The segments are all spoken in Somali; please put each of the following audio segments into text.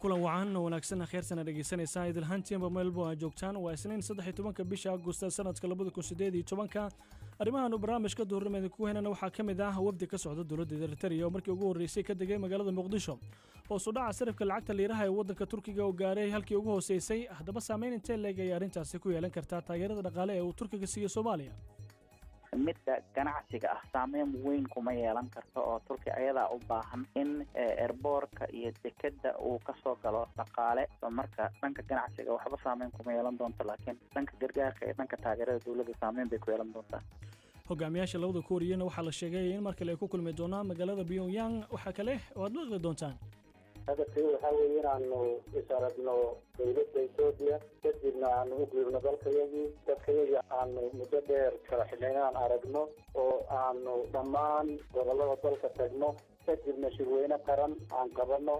Kulan wacan oo wanaagsan, kheersana dhegeysanaysaa idilhantiinba meelbo aad joogtaan. Waa Isniin, 13-ka bisha Agusta sanadka 2018-ka. Arrimahaanu barnaamijka duhurnimo idinku heynana waxaa ka mid ah wafdi ka socda dowladda Eritrea oo markii ugu horreysay ka degay magaalada Muqdisho, hoos u dhaca sarifka lacagta liiraha ee waddanka Turkiga oo gaaray halkii ugu hooseysay. Haddaba, saameyn intee leeg ayay arrintaasi ku yeelan kartaa taageerada dhaqaale ee uu Turkiga siiyo Soomaaliya? Midda ganacsiga ah saameyn weyn kuma yeelan karto, oo Turkiya ayadaa u baahan in airport-ka iyo dekeda uu kasoo galo dhaqaale. Marka dhanka ganacsiga waxba saameyn kuma yeelan doonto, laakiin dhanka gargaarka iyo dhanka taageerada dowladda saameyn bay ku yeelan doontaa. Hogaamiyaasha labada Kuuriyana waxaa la sheegay in mar kale ay ku kulmi doonaan magaalada Pyongyang. Waxaa kale oo aad maqli doontaan: Hadafkii waxaa weeye inaanu is aragno dowladda Etoobiya, kadibna aanu u gudubno dalkayagii, dadkayagii aanu muddo dheer kala xidhnay inaan aragno, oo aanu dhammaan gobollada dalka tagno, kadibna shirweyne qaran aan qabanno.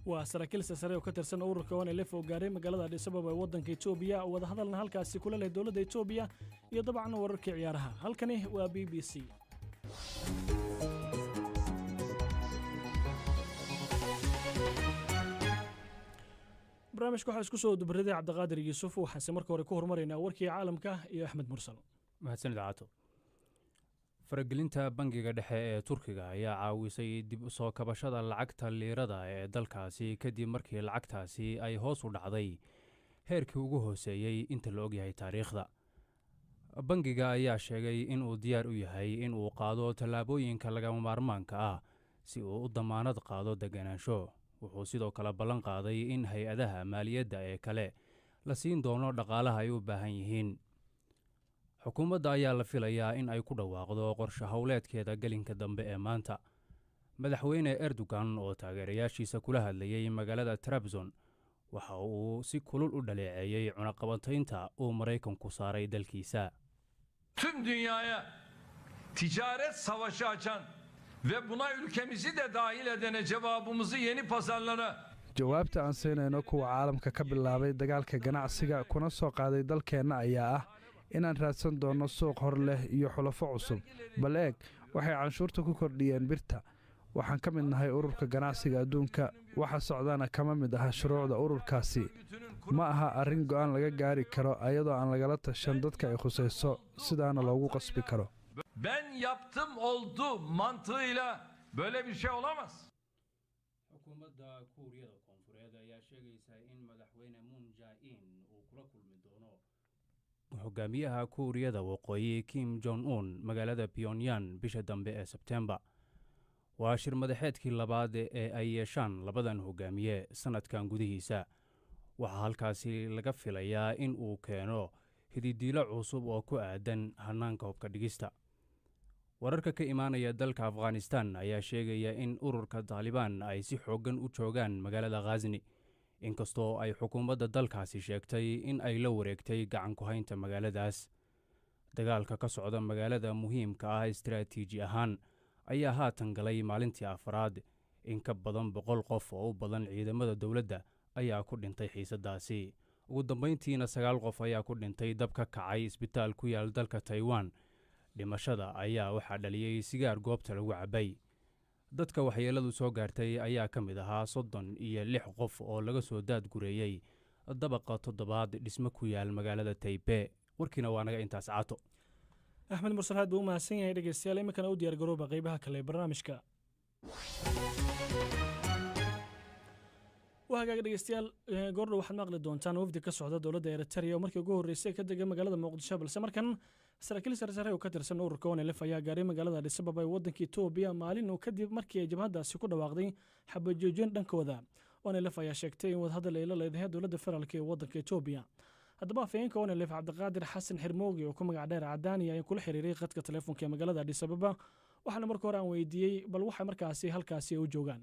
Waa saraakiil sare oo ka tirsan ururka ONLF oo gaaray magaalada Addis Ababa ee waddanka Etoobiya, wadahadalna halkaasi kula leh dowladda Etoobiya, iyo dabcan wararkii ciyaaraha. Halkani waa BBC. Barnaamijka waxaa isku soo dubaraday Cabdiqaadir Yuusuf. Waxaanse marka hore ku horumaraynaa warkii caalamka iyo Axmed Mursal. Mahadsanid, Caato. Faragelinta Bangiga Dhexe ee Turkiga ayaa caawisay dib u soo kabashada lacagta liirada ee dalkaasi, kadib markii lacagtaasi ay hoos u dhacday heerkii ugu hooseeyey inta la ogyahay taariikhda. Bangiga ayaa sheegay in uu diyaar u yahay in uu qaado tallaabooyinka lagama maarmaanka ah si uu u damaanad qaado deganaansho. Wuxuu sidoo kale ballan qaaday in hay-adaha maaliyadda ee kale la siin doono dhaqaalaha ay u baahan yihiin. Xukuumadda ayaa la filayaa in ay ku dhawaaqdo qorshe howleedkeeda gelinka dambe ee maanta. Madaxweyne Erdogan oo taageerayaashiisa kula hadlayey magaalada Trabzon waxa uu si kulul u dhaleeceeyey cunaqabataynta uu Maraykanku saaray dalkiisa. Tüm dünyaya ticaret savaşı açan ve buna ülkemizi de dahil edene cevabımızı yeni pazarlara Jawaabta aan siinayno kuwa caalamka ka bilaabay dagaalka ganacsiga kuna soo qaaday dalkeenna ayaa ah inaan raadsan doonno suuq hor leh iyo xulafo cusub. Bal eeg, waxay canshuurta ku kordhiyeen birta. Waxaan ka mid nahay Ururka Ganacsiga Adduunka, waxa socdana kama mid aha shuruucda ururkaasi. Ma aha arrin go'aan laga gaari karo ayadoo aan lagala tashan dadka ay khusayso, sidaana loogu qasbi karo. Ben yaptım oldu mantığıyla böyle bir şey olamaz. Xukuumadda Kuuriyada Koonfureed ayaa sheegaysa in Madaxweyne Moon Jae-in uu kula kulmi doono hogaamiyaha Kuuriyada Waqooyi Kim Jong Un magaalada Pyongyang bisha dambe ee Sebtembar. Waa shir madaxeedkii labaad ee ay yeeshaan labadan hogaamiye sanadkan gudihiisa. Waxaa halkaasi laga filayaa in uu keeno hididiilo cusub oo ku aadan hanaanka hubka dhigista. Wararka ka imaanaya dalka Afghanistan ayaa sheegaya in ururka Taalibaan ay si xooggan u joogaan magaalada Khazni, inkastoo ay xukuumadda dalkaasi sheegtay in ay la wareegtay gacan ku haynta magaaladaas. Dagaalka ka socda magaalada muhiimka ah istaraatiiji ahaan ayaa haatan galay maalintii afraad. In ka badan 100 qof oo u badan ciidamada dowladda ayaa ku dhintay xiisadaasi. Ugu dambeyntiina, sagaal qof ayaa ku dhintay dab ka kacay isbitaal ku yaal dalka Taiwan. Dhimashada ayaa waxaa dhaliyey sigaar goobta lagu cabay. Dadka waxyeeladu soo gaartay ayaa ka mid ahaa 36 qof oo laga soo daadgureeyey dabaqa toddobaad dhismo ku yaal magaalada Taybe. Warkiina waa naga intaas, Caato. Axmed Mursal aad buu u mahadsan yahay. Dhegeystayaal, iminkana u diyaar garooba qeybaha kale ee barnaamijka. Waa hagaag, dhegeystayaal, goordhow waxaad maqli doontaan wafdi ka socda dowladda Eritrea oo markii ugu horreysay ka degay magaalada Muqdisho, balse markan saraakiil sarsare oo ka tirsan ururka ONLF ayaa gaaray magaalada Addis Ababa ee waddanka Etoobiya, maalin uu kadib markii ay jabhaddaasi ku dhawaaqday xabajoojin dhankooda. ONLF ayaa sheegtay in wadahadal ay la leedahay dowladda federaalka ee waddanka Etoobiya. Haddaba, afhayeenka ONLF, Cabdiqaadir Xasan Xirmoogi oo ku magac dheer Cadaani, ayaa kula xiriiray khadka telefoonka ee magaalada Addis Ababa. Waxaana marka hore aan weydiiyey bal waxay markaasi halkaasi u joogaan.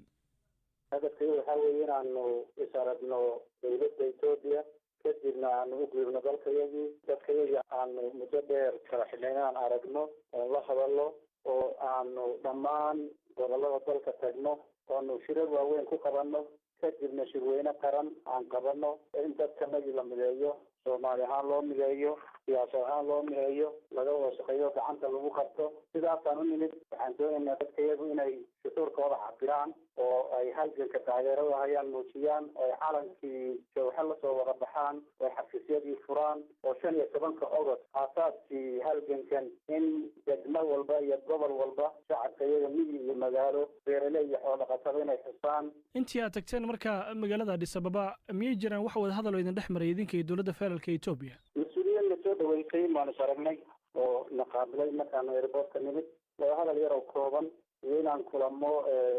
Hadafkii waxaa weeye inaanu is aragno dowladda Etoobiya, kadibna aanu u gudubno dalkayagii, dadkayagii aanu muddo dheer kala xidhnay inaan aragno oon la hadalno, oo aanu dhammaan gobollada dalka tagno, oonu shirar waaweyn ku qabanno, kadibna shirweyne qaran aan qabanno, in dadkanagii la mideeyo, Soomaali ahaan loo mideeyo, siyaasad ahaan loo mideeyo, laga wada shaqeeyo, gacanta lagu qabto. Sidaasaan u nimid. Waxaan doonaynaa dadka iyagu inay shucuurkooda cabiraan oo ay halganka taageerada hayaan muujiyaan, oo ay calankii jawxe lasoo wada baxaan, oo ay xafiisyadii furaan, oo 15-ka Ogost aasaaskii halgankan in degmo walba iyo gobol walba shacabka iyaga, miyi iyo magaalo, beeraley iyo xoolo dhaqatada, inay xusaan. Intii aad tagteen marka magaalada Addis Ababa, miyay jiraan wax wada hadal oo idin dhex maray idinka iyo dowladda federaalka Etoobiya? Mas-uuliyiin na soo dhaweysay baanu is aragnay oo na qaabilay markaanu airportka nimid. Wadahadal yar oo kooban iyo inaan kulamo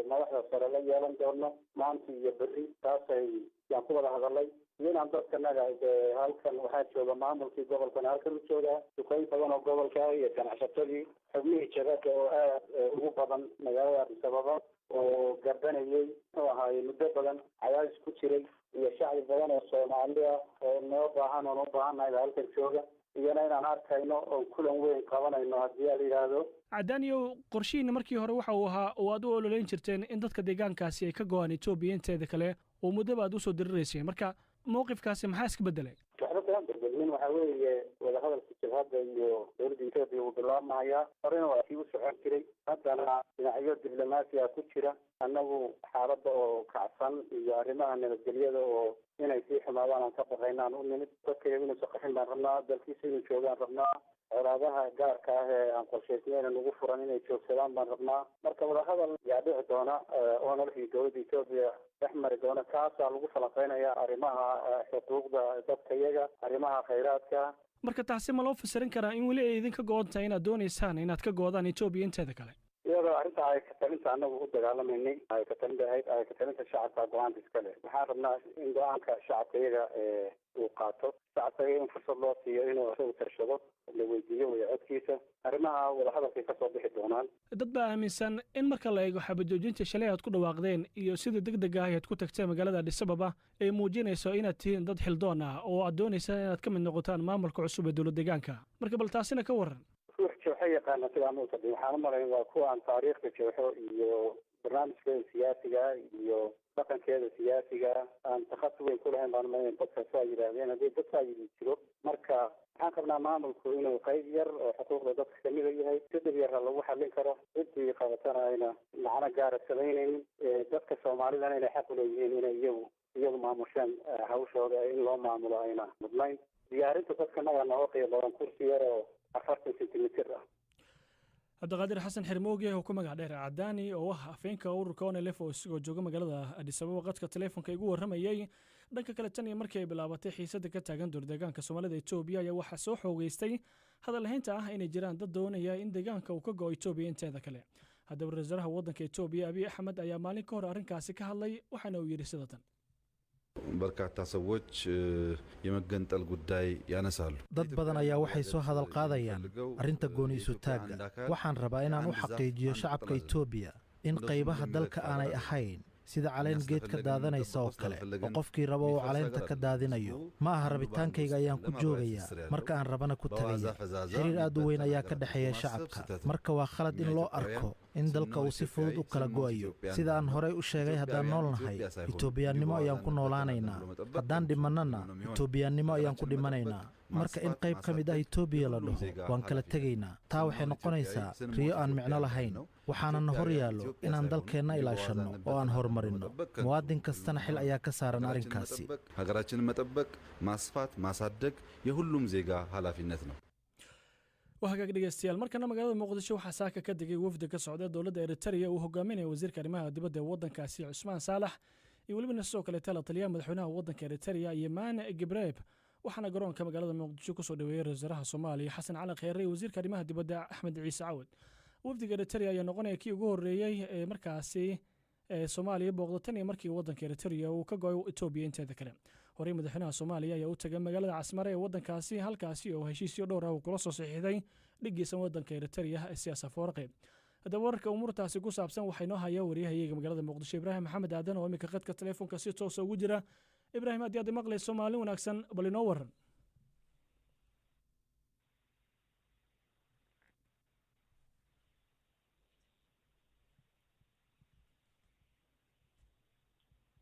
madaxda sare la yeelan doono maanta iyo berri, taasay yaan ku wada hadalay, iyo inaan dadkanaga dee halkan waxaa jooga maamulkii gobolkana halkan u joogaa, duqeyn badan oo gobolka iyo ganacsatadii, xubnihii jabada oo aad ugu badan magaalada Addis Ababa oo gabanayay, muxuu ahaaye, muddo badan cadaadis ku jiray, iyo shacbi badan oo Soomaali ah oo noo baahan oon u baahannahay baa halkan jooga, iyana inaan arkayno oon kulan weyn qabanayno haddii ala yidhaahdo. Cadaaniyow, qorshihiina markii hore waxa uu ahaa oo aad u ololeyn jirteen in dadka deegaankaasi ay ka go'aan Etoobiya inteeda kale, oo muddaba aad usoo dirirayseen. Marka mowqifkaasi maxaa iska beddelay? Waxba kama beddelmin. Waxaa weeye wadahadalka jabhadda iyo dowladda Etoobiya wuu bilaabmahayaa. Horena waa kii u socon jiray, haddana dhinacyo diblomaasi ah ku jira. Annagu xaaladda oo kacsan iyo arrimaha nabadgelyada oo inay sii xumaadaan aan ka baqaynaan u nimid. Dadka iyagu inuusa qaxin baan rabnaa, dalkiisa inuu joogaan rabnaa, colaadaha gaarka ah ee aan qorshaysnayna nagu furan inay joogsadaan baan rabnaa. Marka wadahadal yaa dhici doona ONLF iyo dowladda Etoobiya dhex mari doona, kaasaa lagu falanqeynaya arrimaha xuquuqda dadka iyaga, arrimaha khayraadka. Marka taasi ma loo fasirin karaa in weli ay idinka go-on tahay inaad doonaysaan inaad ka go'daan Etoobiya inteeda kale? Iyadoo arrinta ay katalinta anagu u dagaalamaynay ay katalinta ahayd, ay katalinta shacabka go-aanka iskale. Waxaan rabnaa in go-aanka shacabka iyaga uu qaato, shacabka iyaga in fursad loo siiyo inuu isagu tashado, la weydiiyo way codkiisa. Arrimaha wadahadalkay kasoo bixi doonaan. Dad baa aaminsan in marka la eego xabajoojinta shalay aad ku dhawaaqdeen iyo sida deg deg ah aad ku tagteen magaalada Addis Ababa ay muujinayso inaad tihiin dad xildoon ah oo aad doonaysaan inaad ka mid noqotaan maamulka cusub ee dowlad deegaanka. Marka bal taasina ka warran. Ruux jawxo yaqaana sidaan u tadhin waxaan u malayn waa kuwa aan taariikhda jawxo iyo barnaamijkeeda siyaasiga iyo dhaqankeeda siyaasiga aan takhasus weyn ku lahayn baan umalayn dadka saa yidhaahdeen, haddii dad saa yidhi jiro. Marka waxaan qabnaa maamulku inuu qayb yar oo xuquuqda dadka kamida yahay, si dhib yarra lagu xallin karo, ciddii qabatana ayna macno gaara samaynaynin, dadka Soomaalidana inay xaq uleeyihiin inay iyagu maamushaan hawshooda, in loo maamulo ayna mudnayn. Diyaarinta dadkanaga nooga qiimo badan kursi yar oo 40 sentimitir ah. Cabdiqaadir Xasan Xirmooge oo ku magac dheer Cadaani, oo ah afeenka ururka ONLF, oo isagoo jooga magaalada Addis Ababa qadka taleefonka igu warramayey. Dhanka kale, tan iyo markii ay bilaabatay xiisadda ka taagan dowladeegaanka Soomaalida Etoobiya ayaa waxaa soo xoogeystay hadalhaynta ah inay jiraan dad doonaya in deegaanka uu ka go'o Etoobiya inteeda kale. Haddaba ra-iisul wasaaraha waddanka Etoobiya Abiy Axmed ayaa maalin ka hor arrinkaasi ka hadlay, waxaana uu yidhi sidatan. በርካታ ሰዎች የመገንጠል ጉዳይ ያነሳሉ። Dad badan ayaa waxay soo hadal qaadayaan arrinta gooni isutaagga. Waxaan rabaa inaan u xaqiijiyo shacabka Itoobiya in qaybaha dalka aanay ahayn sida caleen geed ka daadanaysa oo kale, oo qofkii rabo uu caleenta ka daadinayo. Ma aha rabitaankayga ayaan ku joogayaa, marka aan rabana ku tegaya. Xiriir aad u weyn ayaa ka dhexeeya shacabka. Marka waa khalad in loo arko in dalka uu si fudud u kala go'ayo. Sida aan horey u sheegay, haddaan nool nahay, Itoobiyaannimo ayaan ku noolaanaynaa. Haddaan dhimannana, Itoobiyaannimo ayaan ku dhimanaynaa. Marka in qayb ka mid ah Itoobiya la dhaho waan kala tegaynaa, taa waxay noqonaysaa riyo aan micno lahayn. Waxaana na hor yaallo inaan dalkeenna ilaashanno oo aan horumarinno. Muwaadin kastana xil ayaa ka saaran arrinkaasi. ሀገራችንን መጠበቅ፣ ማስፋት፣ ማሳደግ የሁሉም ዜጋ ኃላፊነት ነው። Waa hagaag, dhegeystayaal. Markana magaalada Muqdisho waxaa saaka ka degay wafdi ka socda dowladda Eritrea uu hogaaminaya wasiirka arrimaha dibadda ee waddankaasi Cusmaan Saalax iyo welibana sidoo kale la taliyaha madaxweynaha waddanka Eritrea Yemaan Gebreeb. Waxaana garoonka magaalada Muqdisho kusoo dhaweeyey ra-iisul wasaaraha Soomaaliya Xasan Cali Kheyre iyo wasiirka arrimaha dibadda Axmed Ciise Cawad. Wafdiga Eritrea ayaa noqonaya kii ugu horreeyey ee markaasi ee Soomaaliya booqda tan iyo markii waddanka Eritrea uu ka go'ay Etoobiya inteeda kale. Horey madaxweynaha Soomaaliya ayaa u tagay magaalada Casmare ee waddankaasi, halkaasi oo heshiisyo dhowr ah uu kula soo saxiixday dhiggiisa waddanka Eritrea Siyaas Afawarqi. Haddaba wararka umuurtaasi ku saabsan waxaa inoo haya wariyahayaga magaalada Muqdisho Ibraahim Maxamed Aadan, oo iminka khadka telefoonka si toosa ugu jira. Ibraahim, haddii aad maqlayso, maalin wanaagsan. Bal inoo waran.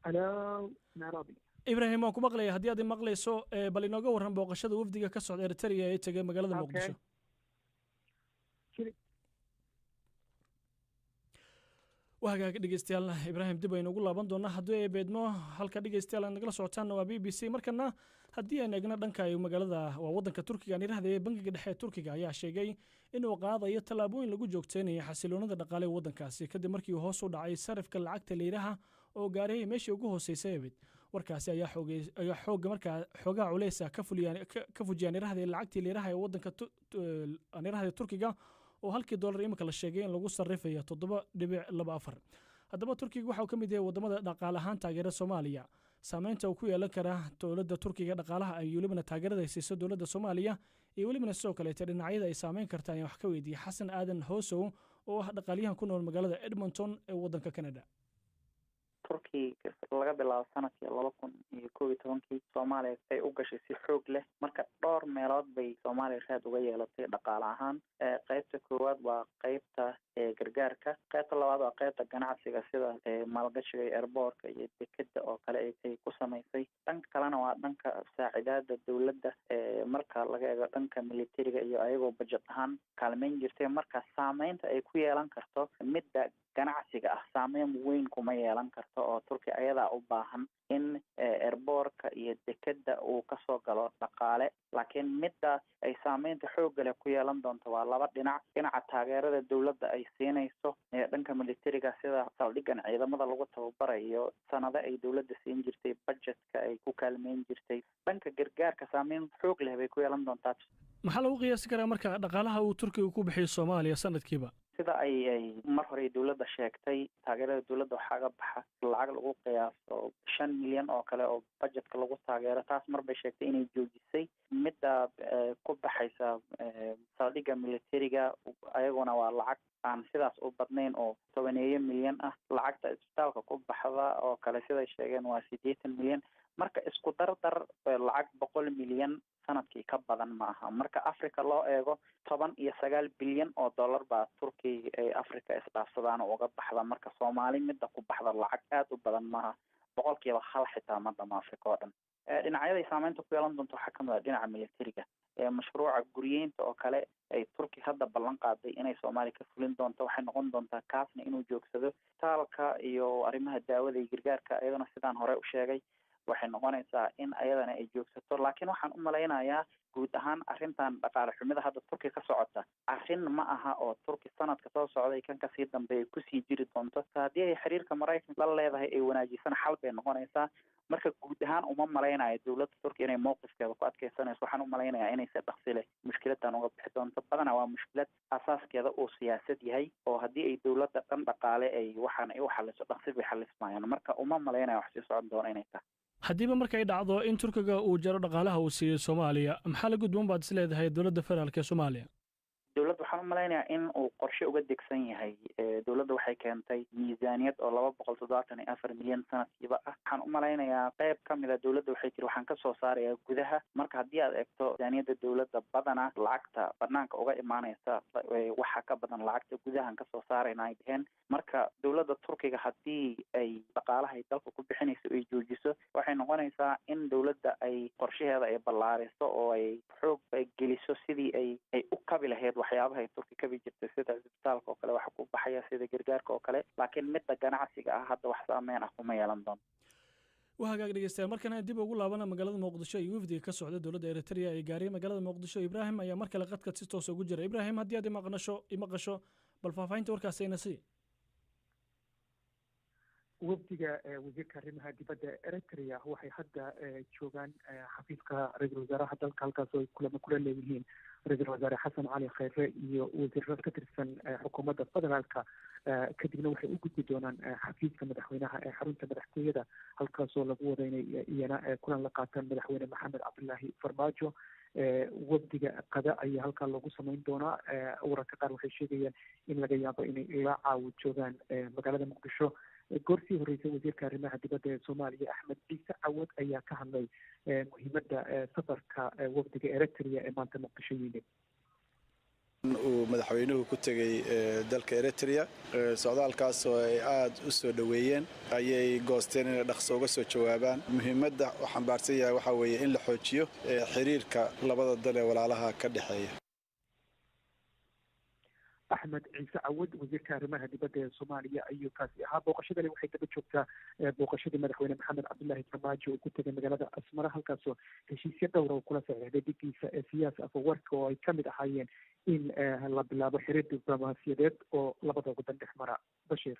Hello, Nairobi. Ibrahim, waan ku maqlaya. Haddii aad maqlayso, bal inooga warran booqashada wafdiga ka socda Eritrea ee tegay magaalada Muqdisho. Waa hagaag dhegeystayaal, Ibraahim dib aynu ugu laaban doonaa haddii ay beedmo. Halka dhegeystayaal aad nagala socotaanna waa BBC. Markana haddii aan eegno dhanka ay magaalada waa waddanka Turkiga aan yidhahdee, Bangiga Dhexe ee Turkiga ayaa sheegay inuu qaadayo tallaabooyin lagu joogteynayo xasiloonada dhaqaale ee waddankaasi, kadib markii uu hoos u dhacay sarifka lacagta liiraha oo gaaray meeshii ugu hooseysay abid. Warkaasi ayaa xoogay ayaa xooga markaa xoogaha culeysa ka fuliyaan ka fujiyaan yidhahdee lacagtii liiraha ee waddanka aan yidhahdee Turkiga, oo halkii dollar imika la sheegay in lagu sarrifayo 7.24. Haddaba Turkiga waxa uu ka mid yahay waddamada dhaqaale ahaan taageera Soomaaliya. Saameynta uu ku yeelan karaa dowladda Turkiga dhaqaalaha ay welibana taageerada ay siiso dowladda Soomaaliya iyo welibana sidoo kaleete dhinacyada ay saameyn karta ayaan wax ka weydiiyey Xasan Aadan Hoosow oo ah dhaqaaliyahan ku nool magaalada Edmonton ee waddanka Canada. Turkey laga bilaabo sanadkii 2011-kii Soomaaliya ay u gashay si xoog leh. Marka dhowr meelood bay Soomaaliya raad uga yeelatay dhaqaale ahaan. Qaybta koowaad waa qaybta gargaarka, qaybta labaad waa qaybta ganacsiga, sida maalgashiga iyo airboortka iyo dekeda oo kale ay ku samaysay. Dhanka kalena waa dhanka saacidaada dowladda, marka laga eego dhanka militariga iyo ayagoo budget ahaan kaalmeyn jirtay. Marka saameynta ay ku yeelan karto midda ganacsiga ah saameyn weyn kuma yeelan karto, oo Turkiya ayadaa u baahan in airboortka iyo dekeda uu kasoo galo dhaqaale. Laakiin midda ay saameynta xoogga leh ku yeelan doonto waa laba dhinac: dhinaca taageerada dowladda ay siinayso dhanka militariga, sida saldhigan ciidamada lagu tababarayo, sanado ay dowladda siin jirtay, budgetka ay ku kaalmeyn jirtay. Dhanka gargaarka saameyn xoog leh bay ku yeelan doontaa. Maxaa lagu qiyaasi karaa marka dhaqaalaha uu Turkiga ku bixiyo Soomaaliya sanadkiiba? Sida ay mar hore dowladda sheegtay, taageerada dowladda waxaa ga baxa lacag lagu qiyaaso 5 milyan oo kale oo budgetka lagu taageero. Taas mar bay sheegtay inay joojisay. Midda ku baxaysa saldhigga militariga ayaguna waa lacag aan sidaas u badnayn oo tobaneeyo milyan ah. Lacagta isbitaalka ku baxda oo kale, siday sheegeen, waa 80 milyan. Marka isku dardar lacag 100 milyan sanadkii ka badan ma aha. Marka Africa loo eego, 19 bilyan oo dollar baa Turkiga ay Africa isdhaafsadaan oo uga baxda. Marka Soomaali midda ku baxda lacag aada u badan maaha, 1% xitaa ma dhamo Africa oo dhan. Dhinacyaday saameynta ku yeelan doonto waxaa kamid ah dhinaca militariga, mashruuca guryeynta oo kale ay Turki hadda ballan qaaday inay Soomaaliya ka fulin doonto. Waxay noqon doontaa kaasna inuu joogsado. Taalka iyo arrimaha daawada iyo gargaarka iyadana sidaan hore u sheegay waxay noqonaysaa in ayadana ay joogsato. Laakiin waxaan u malaynayaa guud ahaan arrintan dhaqaale xumida hadda Turki ka socota arrin ma aha oo Turki sanadka soo socday kan kasii dambeeya kusii jiri doonto. Haddii ay xiriirka Maraykanka la leedahay ay wanaajisana, xal bay noqonaysaa. Marka guud ahaan uma malaynayo dowladda Turkiya inay mowqifkeeda ku adkeysanayso. Waxaan u malaynayaa inay si dhaqsi leh mushkiladan uga bixi doonto. Badanaa waa mushkilad asaaskeeda uu siyaasad yahay, oo haddii ay dowladda dhan dhaqaale ay waxaan ay u xaliso, dhaqsi bay xalismayaan. Marka uma malaynayo wax sii socon doono inay tahay. Haddiiba markay dhacdo in Turkiga uu jaro dhaqaalaha uu siiyey Soomaaliya, maxaa la gudboon baad is leedahay dowladda federaalka ee Soomaaliya? Dowladda waxaan u malaynayaa in uu qorshe uga degsan yahay. Dowladda waxay keentay miisaaniyad oo 274 milyan sanadkiiba ah. Waxaan u malaynayaa qayb ka mid a dowladda waxay tiri waxaan kasoo saarayaa gudaha. Marka haddii aad eegto miisaaniyadda dowladda, badana lacagta banaanka uga imaaneysa waxa ka badan lacagta gudahan kasoo saarayna ay dheheen. Marka dowladda Turkiga haddii ay dhaqaalahay dalka ku bixinayso ay joojiso, waxay noqonaysaa in dowladda ay qorshaheeda ay ballaariso oo ay xoog geliso sidii ay u kabi lahayd waxyaabaha ay Turki kabi jirtay, sida isbitaalka oo kale waxa ku baxaya, sida gargaarka oo kale. Laakiin midda ganacsiga ah hadda wax saameyn ah kuma yeelan doonto. Waa hagaag dhegeystayaal, markana dib ugu laabana magaalada Muqdisho iyo wafdiga ka socda dowladda Eritrea ee gaaray magaalada Muqdisho. Ibraahim ayaa mar kale qadka si toos ugu jira. Ibraahim, haddii aad imaqnasho imaqasho, bal faahfaahinta warkaasi ayna sii. Wafdiga wasiirka arrimaha dibadda Eritrea waxay hadda joogaan xafiiska ra-iisul wasaaraha dalka, halkaas oo ay kulamo kula leeyihiin ra-iisul wasaare Xasan Cali Khayre iyo wasiirro ka tirsan xukuumadda federaalka. Kadibna waxay u gudbi doonaan xafiiska madaxweynaha ee xarunta madaxtooyada, halkaasoo lagu wada inay iyana kulan la qaataan madaxweyne Maxamed Cabdilaahi Farmaajo. Wafdiga qada ayaa halkaa loogu samayn doonaa. Wararka qaar waxay sheegayaan in laga yaabo inay ilaa caawo joogaan magaalada Muqdisho. Goorsii horreysay wasiirka arrimaha dibadda ee Soomaaliya Axmed Ciise Cawad ayaa ka hadlay muhiimadda safarka wafdiga Eritrea ee maanta Muqdisho yimid. Uu madaxweynuhu ku tegey dalka Eritrea, socdaalkaas oo ay aad u soo dhoweeyeen, ayay goosteen inay dhaqso uga soo jawaabaan. Muhiimadda uu xambaarsan yahay waxaa weeye in la xoojiyo xiriirka labada dal ee walaalaha ka dhexeeya. Axmed Ciise Cawad, wasiirka arrimaha dibadda ee Soomaaliya ayuu kaasi ahaa. Booqashadani waxay daba joogtaa booqashadii madaxweyne Maxamed Cabdullaahi Farmaajo uu ku tegay magaalada Asmara, halkaasoo heshiisyo dhowra uu kula saxiixday dhigiisa ee Siyaas Afawarka, oo ay ka mid ahaayeen in la bilaabo xiriir diblomaasiyadeed oo labada waddan dhex mara. Bashiir.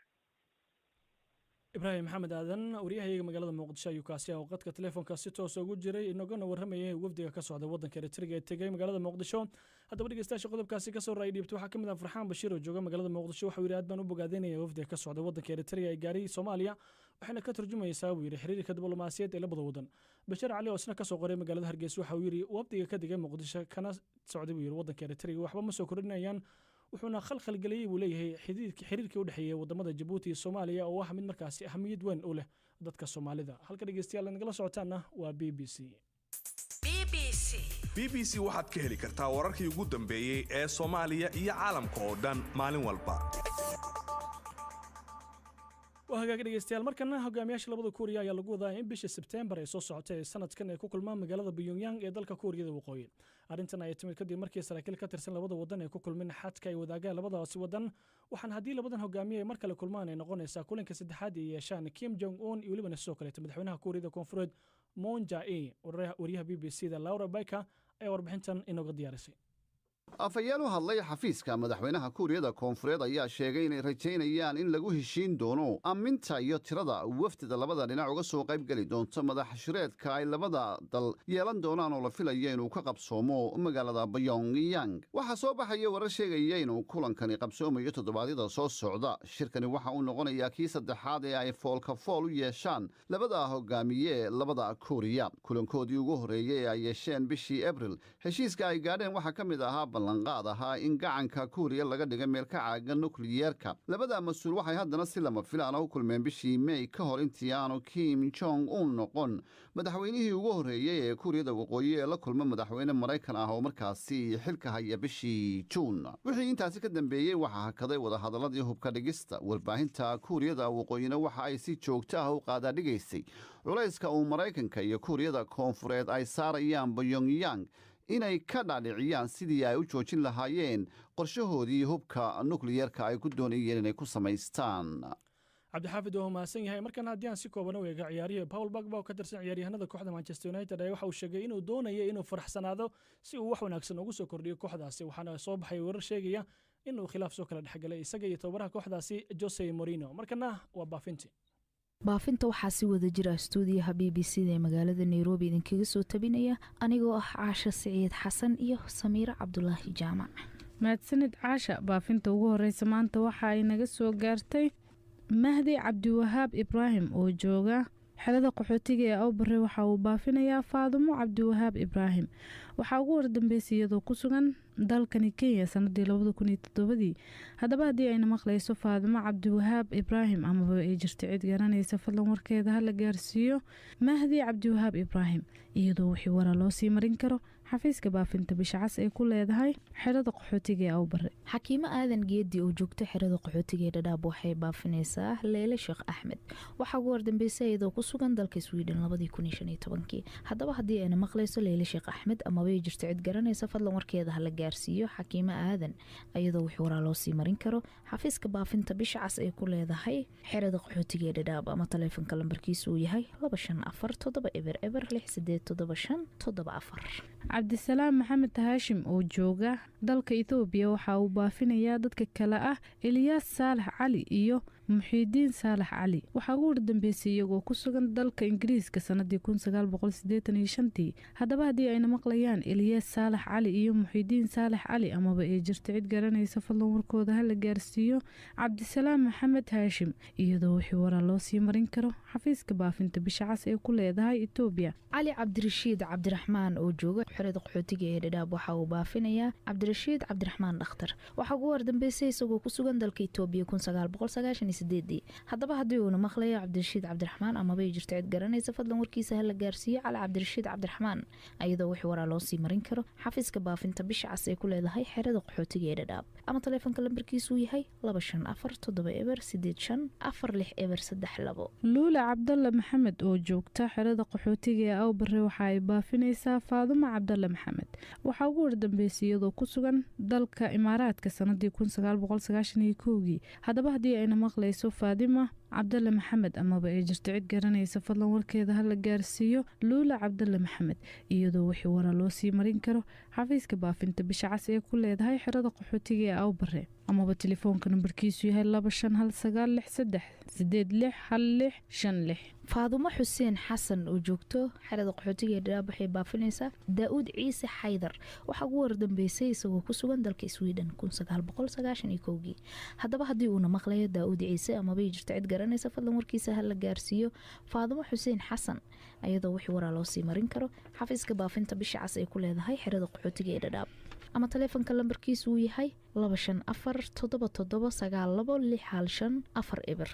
Ibraahim Maxamed Aadan, waryahayaga magaalada Muqdisho ayuu kaasi ah oo qadka telefoonka si toosa ugu jiray, inagana warramayay wafdiga ka socda waddanka Eritrea ee tegay magaalada Muqdisho. Haddaba dhegeystayaasha qodobkaasi kasoo raay dhiibta waxaa ka mid ah Farxaan Bashiir oo jooga magaalada Muqdisho. Waxau yidhi: aad baan u bogaadinaya wafdiga ka socda waddanka Eritrea ee gaaray Soomaaliya, waxayna ka turjumaysaa, buu yidhi, xiriirka diblomaasiyaed ee labada wadan. Bashiir Cali oo isna kasoo qoray magaalada Hargeysa waxa uu yidhi: wafdiga ka degay Muqdisho kana socday, buu yidhi, waddanka Eritrea waxba ma soo kordhinayaan, wuxuuna khalkhal geliyey, buu leeyahay, xiriirkii u dhexeeyey wadamada Jabuuti iyo Soomaaliya oo ah mid markaasi ahamiyad weyn u leh dadka Soomaalida. Halka dhegeystayaal nagala socotaanna waa BBC. BBC waxaad ka heli kartaa wararkii ugu dambeeyey ee Soomaaliya iyo caalamka oo dhan maalin walba. Waa hagaag dhegeystayaal. Markana hogaamiyaasha labada Kuuriya ayaa lagu wadaa in bisha Sebteembar ee soo socotay ee sanadkan ay ku kulmaan magaalada Pyongyang ee dalka Kuuriyada Waqooyi. Arrintan ayaa timid kadib markii saraakiil ka tirsan labada wadan ay ku kulmeen xadka ay wadaagaan labadaasi wadan, waxaana haddii labadan hogaamiye ay mar kale kulmaan ay noqonaysaa kulanka saddexaad ay yeeshaan Kim Jong Un iyo welibana sidoo kaleeto madaxweynaha Kuuriyada Koonfureed Moon Jae. Wariyaha BBC da Laura Baker ayaa warbixintan inooga diyaarisay. Afhayeen u hadlay xafiiska madaxweynaha Kuuriyada Koonfureed ayaa sheegay inay rajaynayaan in lagu heshiin doono amminta iyo tirada wafdida labada dhinac uga soo qaybgeli doonto madax shireedka ay labada dal yeelan doonaan oo la filayo inuu ka qabsoomo magaalada Pyongyang. Waxaa soo baxaya warar sheegaya inuu kulankani qabsoomayo toddobaadyada soo socda. Shirkani waxa uu noqonayaa kii saddexaad ee ay foolka fool u yeeshaan labada hogaamiye labada Kuuriya. Kulankoodii ugu horreeyey ee ay yeesheen bishii Abril, heshiiska ay gaadheen waxaa ka mid ahaa ballanqaad ahaa in gacanka Kuuriya laga dhigay meel ka caaga nukliyeerka. Labada mas-uul waxay haddana si lama filaana u kulmeen bishii Mey, ka hor intii aanu Kim Jong Un noqon madaxweynihii ugu horreeyey ee Kuuriyada Waqooyi ee la kulma madaxweyne Maraykan ah oo markaasi xilka haya bishii Juun. Wixii intaasi ka dambeeyey waxaa hakaday wadahadaladii hubka dhigista. Warbaahinta Kuuriyada Waqooyina waxa ay si joogto ah u qaadaadhigaysay culayska uu Maraykanka iyo Kuuriyada Koonfureed ay saarayaan Pyongyang inay ka dhaadhiciyaan sidii ay u joojin lahaayeen qorshahoodii hubka nukliyeerka ay ku doonayeen inay ku samaystaan. Cabdixaafid waa mahadsan yahay. Markan haddii aan si kooban u eega ciyaarihii, Paul Pogba oo ka tirsan ciyaaryahanada kooxda Manchester United ayaa waxa uu sheegay inuu doonaya inuu faraxsanaado si uu wax wanaagsan ugu soo kordhiyo kooxdaasi, waxaana soo baxay warar sheegaya inuu khilaaf soo kala dhexgalay isaga iyo tababaraha kooxdaasi Jose Mourinho. Markana waa baafintii. Baafinta waxaa si wada jira stuudiyaha BBC da ee magaalada Nairobi idinkaga soo tabinaya anigoo ah Caasha Siciid Xasan iyo Samiiro Cabdulaahi Jaamac. Mahadsanid Caasha. Baafinta ugu horeysa maanta waxa ay naga soo gaartay Mahdi Cabdiwahaab Ibraahim oo jooga xerada qaxootiga ee Awbare. Waxa uu baafinayaa Faadumo Cabdiwahaab Ibraahim. Waxaa ugu wardambeysay iyadoo ku sugan dalkani Kenya sanadii 2007-dii. Haddaba haddii ayna maqlayso Faadumo Cabdiwahaab Ibraahim amaba ay jirto cid garanaysa, fadlan warkeeda hala gaarsiiyo Mahdi Cabdiwahaab Ibraahim, iyadoo wixii waraa loo sii marin karo xafiiska baafinta Bisha Cas ee ku leedahay xerada qaxootiga ee Awbare. Xakiimo Aadan Geedi oo joogto xerada qaxootiga ee Dhadhaab waxay baafinaysaa Leyle Sheekh Axmed. Waxaa ugu wardambeysay iyadoo ku sugan dalka Sweden 2015-kii. Haddaba haddii ayna maqlayso Leyle Sheekh Axmed amaba ay jirto cid garanaysa, fadlan warkeeda hala gaarsiiyo Xakiimo Aadan, iyadoo wixii waraa loo sii marin karo xafiiska baafinta Bisha Cas ee ku leedahay xerada qaxootiga ee Dhadhaab ama taleefanka lambarkiisu uu yahay 254700687574. Cabdisalaam Maxamed Haashim oo jooga dalka Ethoobiya waxa uu baafinayaa dadka kale ah Eliyaas Saalax Cali iyo Muxiidiin Saalax Cali. Waxaa ugu wardambeysay iyagoo ku sugan dalka Ingiriiska sanadii 1985-tii. Haddaba haddii ayna maqlayaan Eliyaas Saalax Cali iyo Muxiidiin Saalax Cali amaba ay jirto cid garanaysa, fadlan warkooda hala gaarsiiyo Cabdisalaam Maxamed Haashim, iyadoo wixii waraa loo sii marin karo xafiiska baafinta Bisha Cas ee ku leedahay Etoobiya. Cali Cabdirashiid Cabdiraxmaan oo jooga xerada qaxootiga ee Dhadhaab waxa uu baafinayaa Cabdirashiid Cabdiraxmaan Dhakhtar. Waxaa ugu wardambeysay isagoo ku sugan dalka Itoobiya. 2008-dii. Haddaba haddii uuna maqlayo Cabdirashiid Cabdiraxmaan amabay jirto cid garanaysa, fadlan warkiisa hala gaarsiiyo Cali Cabdirashiid Cabdiraxmaan, iyadoo wix waraa loo sii marin karo xafiiska baafinta Bisha Cas ee ku leedahay xerada qaxootiga ee Dhadhaab, ama taleefonka lambarkiisuu yahay 25470 8546 032. Luula Cabdalle Maxamed oo joogta xerada qaxootiga ee Awbare waxa ay baafinaysaa Faadumo Cabdalle Maxamed. Waxaa ugu wardambeysay iyadoo ku sugan dalka Imaaraadka sanadii 1991-kii. Haddaba haddii ayna maqlayso Faadima Cabdalle Maxamed amaba ay jirto cid garanaysa, fadlan warkeeda hala gaarsiiyo Luula Cabdalle Maxamed, iyadoo wixii wara loo sii marin karo xafiiska baafinta Bisha Cas ee ku leedahay xerada qaxootiga ee Awbare, amaba telefoonka nambarkiisu yahay 251963868656. Faadumo Xuseen Xasan oo joogto xerada qaxootiga ee Dhadhaab waxay baafinaysaa Daa-uud Ciise Xaydar. Waxaa ugu wardambeysay isagoo ku sugan dalka Sweden 1991-kii. Haddaba haddii uuna maqlayo Daa-uud Ciise amabay jirto cid garanaysa, fadlan warkiisa hala gaarsiiyo Faadumo Xuseen Xasan, iyadoo wixii waraa loo sii marin karo xafiiska baafinta Bisha Cas ay ku leedahay xerada qaxootiga ee Dhadhaab, ama taleefonka lambarkiisu uu yahay 254779261540.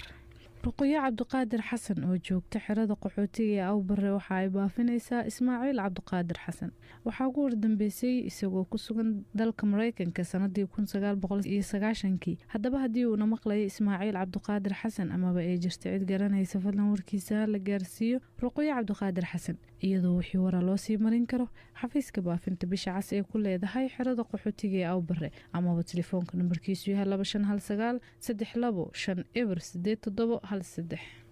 Ruqyo Cabdiqaadir Xasan oo joogta xerada qaxootiga ee Awbare waxa ay baafinaysaa Ismaaciil Cabdiqaadir Xasan. Waxaa ugu wardambeysay isagoo ku sugan dalka Mareykanka sanadii 1990-kii. Haddaba haddii uuna maqlayo Ismaaciil Cabdiqaadir Xasan amaba ay jirto cid garanaysa, fadlan warkiisa la gaarsiiyo Ruqyo Cabdiqaadir Xasan, iyadoo wixii wara loo sii marin karo xafiiska baafinta Bisha Cas ee ku leedahay xerada qaxootiga ee Awbare, amaba telefoonka nambarkiisu yahay 251932508713.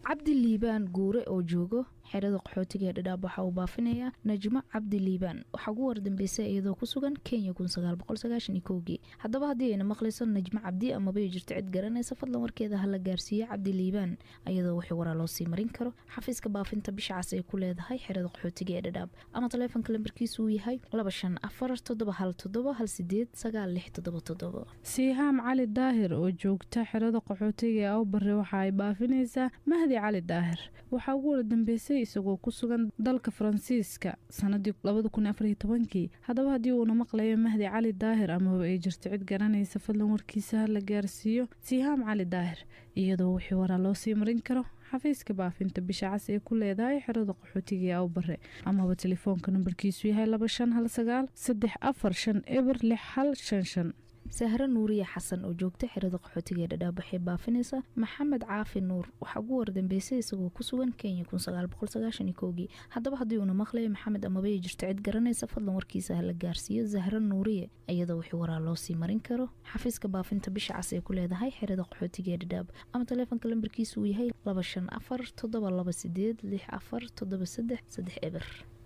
Cabdi Liibaan Guure oo joogo xerada qaxootiga ee Dhadhaab waxa uu baafinayaa Najmo Cabdi Liibaan. Waxaa ugu wardambeysay iyadoo ku sugan Kenya 1991-kii. Haddaba haddii ayna maqlayso Najmo Cabdi amabay jirto cid garanaysa, fadlan warkeeda hala gaarsiiyo Cabdi Liibaan, iyadoo wixii waraa loo sii marin karo xafiiska baafinta Bisha Cas ay ku leedahay xerada qaxootiga ee Dhadhaab, ama taleefonka lambarkiisu uu yahay 254717189677. Siihaam Cali Daahir oo joogta xerada qaxootiga ee Awbare waxa ay baafinaysaa Mahdi Cali Daahir. Waxaa ugu wardambeysay isagoo ku sugan dalka Faransiiska sanadii 2014-kii. Haddaba haddii uuna maqlayo Mahdi Cali Daahir amaba ay jirto cid garanaysa, fadlan warkiisa la gaarsiiyo Siihaam Cali Daahir, iyadoo wixii waraa loo sii marin karo xafiiska baafinta Bisha Cas ee ku leedahay xerada qaxootiga ee Awbare, amaba telefoonka nambarkiisu yahay 251934506155. Sahre Nuuriye Xasan oo joogta xerada qaxootiga ee Dhadhaab waxay baafinaysaa Maxamed Caafi Nuur. Waxaa ugu wardambeysay isagoo ku sugan Kenya 1991-kii. Haddaba haddii uuna maqlayo Maxamed amabay jirto cid garanaysa, fadlan warkiisa hala gaarsiiyo Zahre Nuuriye, iyadoo wixii waraa loo sii marin karo xafiiska baafinta Bisha Cas ee ku leedahay xerada qaxootiga ee Dhadhaab, ama taleefonka lambarkiisu uu yahay 254728647330.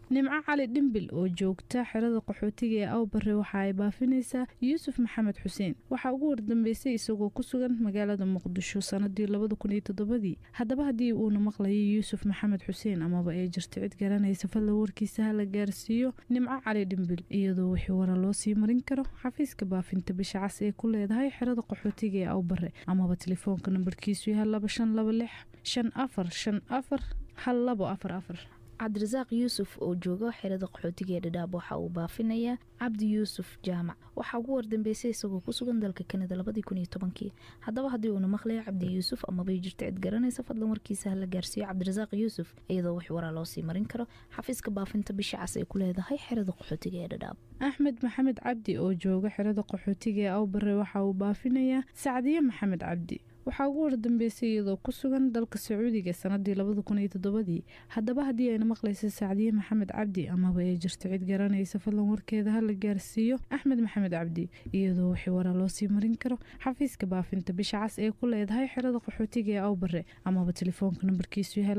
Nimco Cali Dhimbil oo joogta xerada qaxootiga ee Awbare waxa ay baafinaysaa Yuusuf Maxamed Xuseen. Waxaa ugu wardambeysay isagoo ku sugan magaalada Muqdisho sanadii 2007-dii. Haddaba haddii uuna maqlayo Yuusuf Maxamed Xuseen amaba ay jirto cid garanaysa, fadlan warkiisa hala gaarsiiyo Nimco Cali Dhimbil, iyadoo wixii wara loo sii marin karo xafiiska baafinta Bisha Cas ee ku leedahay xerada qaxootiga ee Awbare, amaba telefoonka nambarkiisu yahay 252654541244. Cabdirasaaq Yuusuf oo jooga xerada qaxootiga ee Dhadhaab waxa uu baafinayaa Cabdi Yuusuf Jaamac. Waxaa ugu wardambeysay isagoo ku sugan dalka Kanada 2010-kii. Haddaba haddii uuna maqlayo Cabdi Yuusuf amabay jirto cid garanaysa, fadlan warkiisa hala gaarsiiyo Cabdirasaaq Yuusuf, iyadoo wax waraa loo sii marin karo xafiiska baafinta Bisha Cas ay ku leedahay xerada qaxootiga ee Dhadhaab. Axmed Maxamed Cabdi oo jooga xerada qaxootiga ee Awbare waxa uu baafinayaa Sacdiye Maxamed Cabdi. Waxaa ugu wardambeysay iyadoo ku sugan dalka Sacuudiga sanadii 2007-dii. Haddaba haddii ayna maqlaysa Sacdiye Maxamed Cabdi amaba ay jirto cid garanaysa, fadlan warkeeda hala gaarsiiyo Axmed Maxamed Cabdi, iyadoo wixii waraa loo sii marin karo xafiiska baafinta Bisha Cas ee ku leedahay xerada qaxootiga ee Awbare, amaba telefoonka nambarkiisu yahay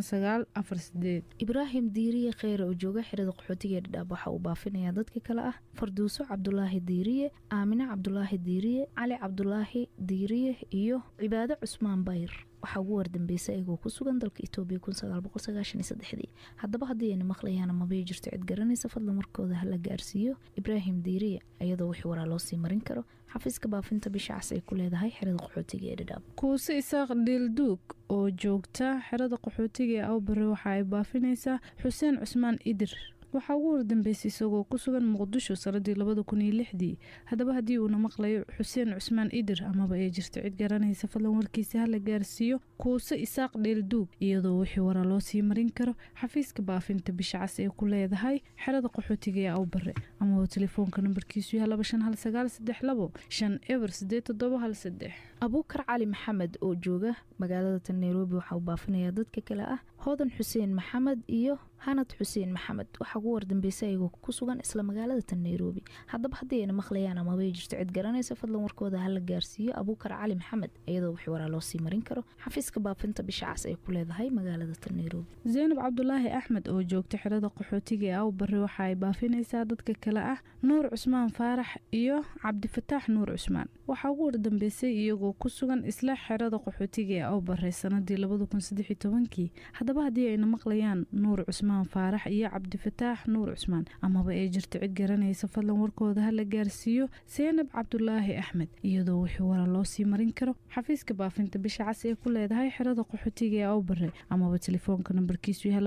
251920935948. Ibraahim Diiriye Kheyre oo jooga xerada qaxootiga ee Dhadhaab waxa uu baafinayaa dadka kale ah Farduuso Cabdulaahi Diiriye, Aamine Cabdulaahi Diiriye, Cali Cabdulaahi Diiriye iyo Cibaado Cusmaan Bayr. Waxaa ugu wardambeysay ayagoo ku sugan dalka Itoobiya 1993-dii. Haddaba haddii ayna maqlayaan amabay jirto cid garanaysa, fadlan warkooda hala gaarsiiyo Ibraahim Diiriye, iyadoo wixii waraa loo sii marin karo xafiiska baafinta Bisha Cas ay ku leedahay xerada qaxootiga ee Dhadhaab. Kuuse Isaaq Dhiilduug oo joogta xerada qaxootiga ee Awbare waxa ay baafinaysaa Xuseen Cusmaan Idir. Waxaa ugu wardambeysay isagoo ku sugan Muqdisho sanadii 2006dii. Haddaba haddii uuna maqlayo Xuseen Cusmaan Idir amaba ay jirto cid garanaysa, fadlan warkiisa hala gaarsiiyo Kuuse Isaaq Dheelduug, iyadoo wixii waraa loo sii marin karo xafiiska baafinta Bisha Cas ee ku leedahay xerada qaxootiga ee Awbare, amaba telefoonka nambarkiisu yahay 251932508713. Abuukar Cali Maxamed oo jooga magaalada tan Nairobi waxa uu baafinayaa dadka kale ah Hodan Xuseen Maxamed iyo Hanad Xuseen Maxamed. Waxaa ugu wardambeysay ayagoo ku sugan isla magaalada tan Nairobi. Haddaba haddii ayna maqlayaan amabay jirto cid garanaysa, fadlan warkooda hala gaarsiiyo Abuukar Cali Maxamed, iyadoo wix waraa loo sii marin karo xafiiska baafinta Bisha Cas ay ku leedahay magaalada tan Nairobi. Zaynab Cabdulaahi Axmed oo joogta xerada qaxootiga ee Awbare waxa ay baafinaysaa dadka kale ah Nuur Cusmaan Faarax iyo Cabdifataax Nuur Cusmaan. Waxaa ugu wardambeysay iyagoo ku sugan isla xerada qaxootiga ee Awbare sanadii 2013kii. Haddaba haddii ayna maqlayaan Nuur Cusmaan Faarax iyo Cabdifataax Nuur Cusmaan amaba ay jirto cid garanaysa, fadlan warkooda hala gaarsiiyo Seynab Cabdulaahi Axmed, iyadoo wixii wara loo sii marin karo xafiiska baafinta Bisha Cas ee ku leedahay xerada qaxootiga ee Awbare, amaba telefoonka nambarkiisu yahay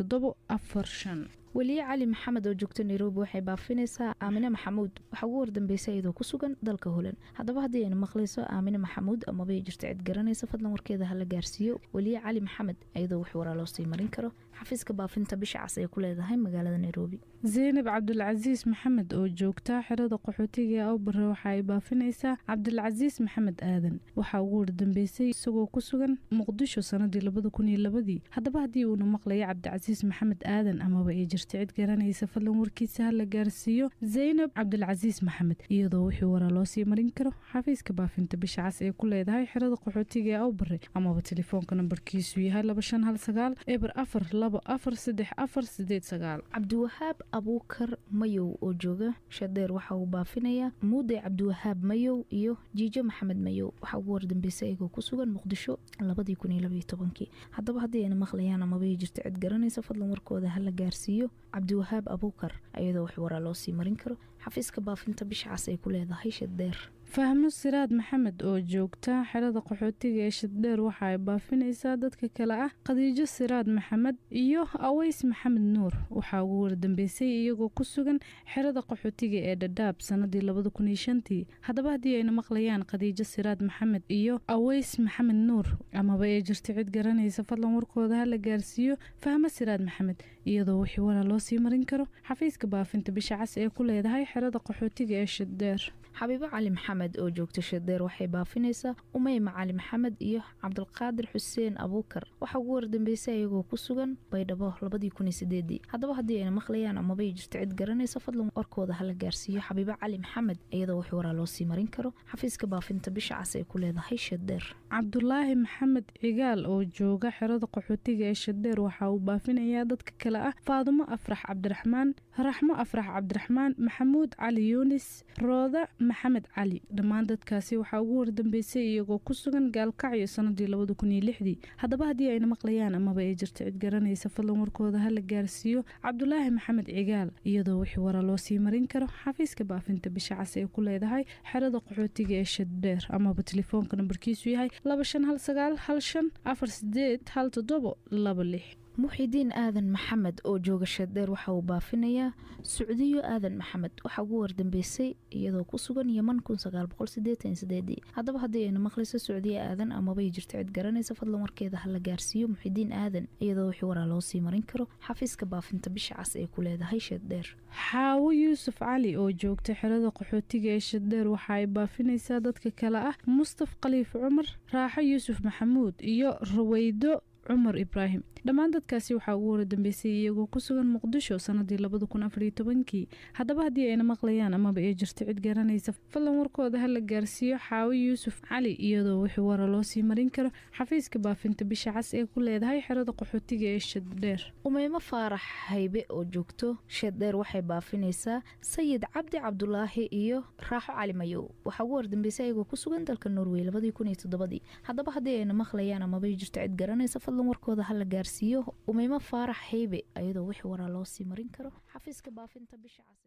251939398745. Weliye Cali Maxamed oo joogta Nairobi waxay baafinaysaa Aamine Maxamuud. Waxaa ugu wardambeysay iyadoo ku sugan dalka Holan. Haddaba haddii ayna maqlayso Aamine Maxamuud amaba ay jirto cid garanaysa, fadlan warkeeda hala gaarsiiyo Weliye Cali Maxamed, iyadoo wax waraa loo sii marin karo xafiiska baafinta Bisha Cas ay ku leedahay magaalada Nairobi. Zaynab Cabdulcasiis Maxamed oo joogta xerada qaxootiga ee Awbare waxa ay baafinaysaa Cabdulcasiis Maxamed Aadan. Waxaa ugu wardambeysay isagoo ku sugan Muqdisho sanadii 2002dii. Haddaba haddii uuna maqlayo Cabdicasiis Maxamed Aadan amaba ay jirto cid garanaysa, fadlan warkiisa hala gaarsiiyo Zaynab Cabdulcasiis Maxamed, iyadoo wixii waraa loo sii marin karo xafiiska baafinta Bisha Cas ee ku leedahay xerada qaxootiga ee Awbare, amaba telefoonka nambarkiisu yahay 251904243489. Cabdiwahaab Abuukar Mayow oo jooga Shadeer waxa uu baafinayaa Muude Cabdiwahaab Mayow iyo Jiijo Maxamed Mayow. Waxaa ugu wardambeysay ayagoo ku sugan Muqdisho 2012kii. Haddaba haddii ayna maqlayaan amabay jirto cid garanaysa, fadlan warkooda hala gaarsiiyo Cabdiwahaab Abuukar, iyadoo wax waraa loo sii marin karo xafiiska baafinta Bisha Cas ay ku leedahay Shadeer. Fahmo Siraad Maxamed oo joogta xerada qaxootiga ee Shaddheer waxa ay baafinaysaa dadka kale ah Khadiijo Siraad Maxamed iyo Aweys Maxamed Nuur. Waxaa ugu wardambeysay iyagoo ku sugan xerada qaxootiga ee Dhadhaab sanadii 2005tii. Haddaba haddii ayna maqlayaan Khadiijo Siraad Maxamed iyo Aweys Maxamed Nuur amaba ay jirto cid garanaysa, fadlan warkooda hala gaarsiiyo Fahmo Siraad Maxamed, iyadoo wixii waraa loo sii marin karo xafiiska baafinta Bisha Cas ee ku leedahay xerada qaxootiga ee Shaddheer. Xabiibo Cali Maxamed oo joogta Shadeer waxay baafinaysaa Umeyma Cali Maxamed iyo Cabdulqaadir Xuseen Abuukar. Waxaa ugu wardambeysay iyagoo ku sugan Baydhabo 2008dii. Haddaba haddii ayna maqlayaan amabay jirto cid garanaysa, fadlan warkooda hala gaarsiiyo Xabiibo Cali Maxamed, iyadoo wax waraa loo sii marin karo xafiiska baafinta Bisha Cas ay ku leedahay Shadeer. Cabdulaahi Maxamed Cigaal oo jooga xerada qaxootiga ee Shadeer waxa uu baafinayaa dadka kale ah Faadumo Afrax Cabdiraxmaan, Raxmo Afrax Cabdiraxmaan, Maxamuud Cali Yuunis, Rooda Maxamed Cali. Dhammaan dadkaasi waxaa ugu wardambeysay iyagoo ku sugan Gaalkacyo sanadii 2006dii. Haddaba haddii ayna maqlayaan amaba ay jirto cid garanaysa, fadlan warkooda hala gaarsiiyo Cabdulaahi Maxamed Cigaal, iyadoo wixii wara loo sii marin karo xafiiska baafinta Bisha Cas ee ku leedahay xerada qaxootiga ee Shaddheer, amaba telefoonka nambarkiisu yahay 251915481726. Muxidiin Aadan Maxamed oo jooga Shadeer waxa uu baafinayaa Sucdiyo Aadan Maxamed. Waxaa ugu wardambeysay iyadoo ku sugan Yeman. Haddaba haddii ayna maqlayso Sucdiyo Aadan amabay jirto cid garanaysa, fadlan warkeeda hala gaarsiiyo Muxidiin Aadan, iyadoo wixii waraa loo sii marin karo xafiiska baafinta Bisha Cas ee ku leedahay Shadeer. Xaawo Yuusuf Cali oo joogta xerada qaxootiga ee Shadeer waxa ay baafinaysaa dadka kale ah Mustaf Khaliif Cumar, Raaxo Yuusuf Maxamuud iyo Raweydo Cumar Ibraahim. Dhammaan dadkaasi waxaa ugu wardambeysay iyagoo ku sugan Muqdisho sanadii 2014kii. Haddaba haddii ayna maqlayaan amaba ay jirto cid garanaysa, fadlan warkooda hala gaarsiiyo Xaawo Yuusuf Cali, iyadoo wixii wara loo sii marin karo xafiiska baafinta Bisha Cas ee ku leedahay xerada qaxootiga ee Shaddheer. Umeymo Faarax Haybe oo joogto Shaddheer waxay baafinaysaa Sayid Cabdi Cabdulaahi iyo Raaxo Cali Mayow. Waxaa ugu wardambeysay iyagoo ku sugan dalka Norway 2007dii. Haddaba haddii ayna maqlayaan amaba ay jirto cid garanaysa, fadlan warkooda hala gaarsiiyo Umeymo Faarax Haybe, iyadoo wixii waraa loo sii marin karo xafiiska baafinta Bisha Cas.